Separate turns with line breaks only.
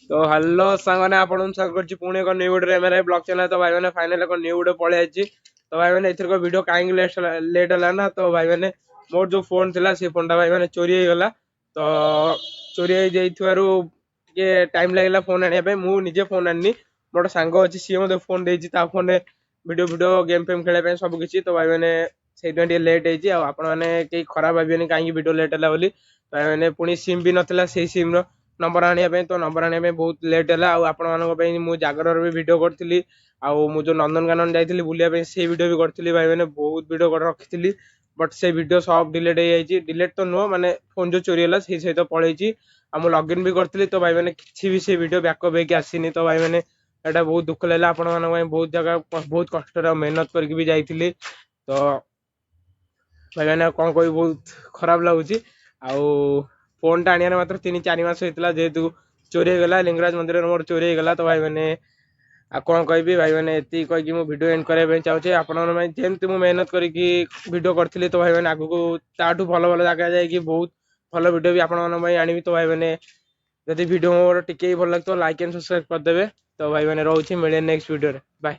ତ ହ୍ୟାଲୋ ସାଙ୍ଗମାନେ, ଆପଣଙ୍କୁ ସ୍ୱାଗତ କରୁଛି ପୁଣି ଏକ ନ୍ୟୁ ଭିଡ଼ିଓରେ ଏମ୍ଆର୍ଆଇ ବ୍ଲଗ୍ ଚ୍ୟାନେଲ୍। ତ ଭାଇମାନେ, ଫାଇନାଲ୍ ଏକ ନ୍ୟୁ ଭିଡ଼ିଓ ପଳେଇ ଆସିଛି। ତ ଭାଇମାନେ, ଏଥରକ ଭିଡ଼ିଓ କାହିଁକି ଲେଟ୍ ହେଲା ନା, ତ ଭାଇମାନେ, ମୋର ଯୋଉ ଫୋନ୍ ଥିଲା ସେ ଫୋନ୍ଟା ଭାଇମାନେ ଚୋରି ହେଇଗଲା। ତ ଚୋରି ହେଇଯାଇଥିବାରୁ ଟିକେ ଟାଇମ୍ ଲାଗିଲା ଫୋନ୍ ଆଣିବା ପାଇଁ। ମୁଁ ନିଜେ ଫୋନ୍ ଆଣିନି, ମୋର ଗୋଟେ ସାଙ୍ଗ ଅଛି, ସିଏ ମୋତେ ଫୋନ୍ ଦେଇଛି, ତା ଫୋନ୍ରେ ଭିଡ଼ିଓ ଫିଡ଼ିଓ ଗେମ୍ ଫେମ୍ ଖେଳିବା ପାଇଁ ସବୁ କିଛି। ତ ଭାଇମାନେ, ସେଇଥିପାଇଁ ଟିକେ ଲେଟ୍ ହେଇଛି। ଆଉ ଆପଣମାନେ କେହି ଖରାପ ଭାବିବେନି କାହିଁକି ଭିଡ଼ିଓ ଲେଟ୍ ହେଲା ବୋଲି। ଭାଇମାନେ, ପୁଣି ସିମ୍ ବି ନଥିଲା ସେଇ ସିମ୍ର ନମ୍ବର ଆଣିବା ପାଇଁ, ତ ନମ୍ବର ଆଣିବା ପାଇଁ ବହୁତ ଲେଟ୍ ହେଲା। ଆଉ ଆପଣମାନଙ୍କ ପାଇଁ ମୁଁ ଜାଗରର ବି ଭିଡ଼ିଓ କରିଥିଲି, ଆଉ ମୁଁ ଯୋଉ ନନ୍ଦନକାନନ ଯାଇଥିଲି ବୁଲିବା ପାଇଁ ସେଇ ଭିଡ଼ିଓ ବି କରିଥିଲି। ଭାଇମାନେ, ବହୁତ ଭିଡ଼ିଓ କରି ରଖିଥିଲି, ବଟ୍ ସେ ଭିଡ଼ିଓ ସବୁ ଡିଲେଟ୍ ହେଇଯାଇଛି। ଡିଲେଟ୍ ତ ନୁହଁ, ମାନେ ଫୋନ୍ ଯୋଉ ଚୋରି ହେଲା ସେଇ ସହିତ ପଳେଇଛି। ଆଉ ମୁଁ ଲଗ୍ଇନ୍ ବି କରିଥିଲି, ତ ଭାଇମାନେ, କିଛି ବି ସେ ଭିଡ଼ିଓ ବ୍ୟାକଅପ୍ ହେଇକି ଆସିନି। ତ ଭାଇମାନେ, ଏଇଟା ବହୁତ ଦୁଃଖ ଲାଗିଲା। ଆପଣମାନଙ୍କ ପାଇଁ ବହୁତ ଜାଗା ବହୁତ କଷ୍ଟରେ ଆଉ ମେହନତ କରିକି ବି ଯାଇଥିଲି। ତ ଭାଇମାନେ, ଆଉ କ'ଣ କହିବି, ବହୁତ ଖରାପ ଲାଗୁଛି। ଆଉ ଫୋନ୍ଟା ଆଣିବାର ମାତ୍ର 3-4 ମାସ ହେଇଥିଲା ଯେହେତୁ ଚୋରି ହେଇଗଲା। ଲିଙ୍ଗରାଜ ମନ୍ଦିରରେ ମୋର ଚୋରି ହେଇଗଲା। ତ ଭାଇମାନେ, ଆଉ କ'ଣ କହିବି, ଭାଇମାନେ, ଏତିକି କହିକି ମୁଁ ଭିଡ଼ିଓ ଏଣ୍ଡ କରିବା ପାଇଁ ଚାହୁଁଛି। ଆପଣଙ୍କ ପାଇଁ ଯେମିତି ମୁଁ ମେହନତ କରିକି ଭିଡ଼ିଓ କରିଥିଲି, ତ ଭାଇମାନେ, ଆଗକୁ ତାଠୁ ଭଲ ଭଲ ଜାଗା ଯାଇକି ବହୁତ ଭଲ ଭିଡ଼ିଓ ବି ଆପଣମାନଙ୍କ ପାଇଁ ଆଣିବି। ତ ଭାଇମାନେ, ଯଦି ଭିଡ଼ିଓ ମୋର ଟିକେ ବି ଭଲ ଲାଗିଥିବ, ଲାଇକ୍ ଆଣ୍ଡ ସବସ୍କ୍ରାଇବ୍ କରିଦେବେ। ତ ଭାଇମାନେ, ରହୁଛି, ମିଳେ ନେକ୍ସଟ ଭିଡ଼ିଓରେ। ବାଏ।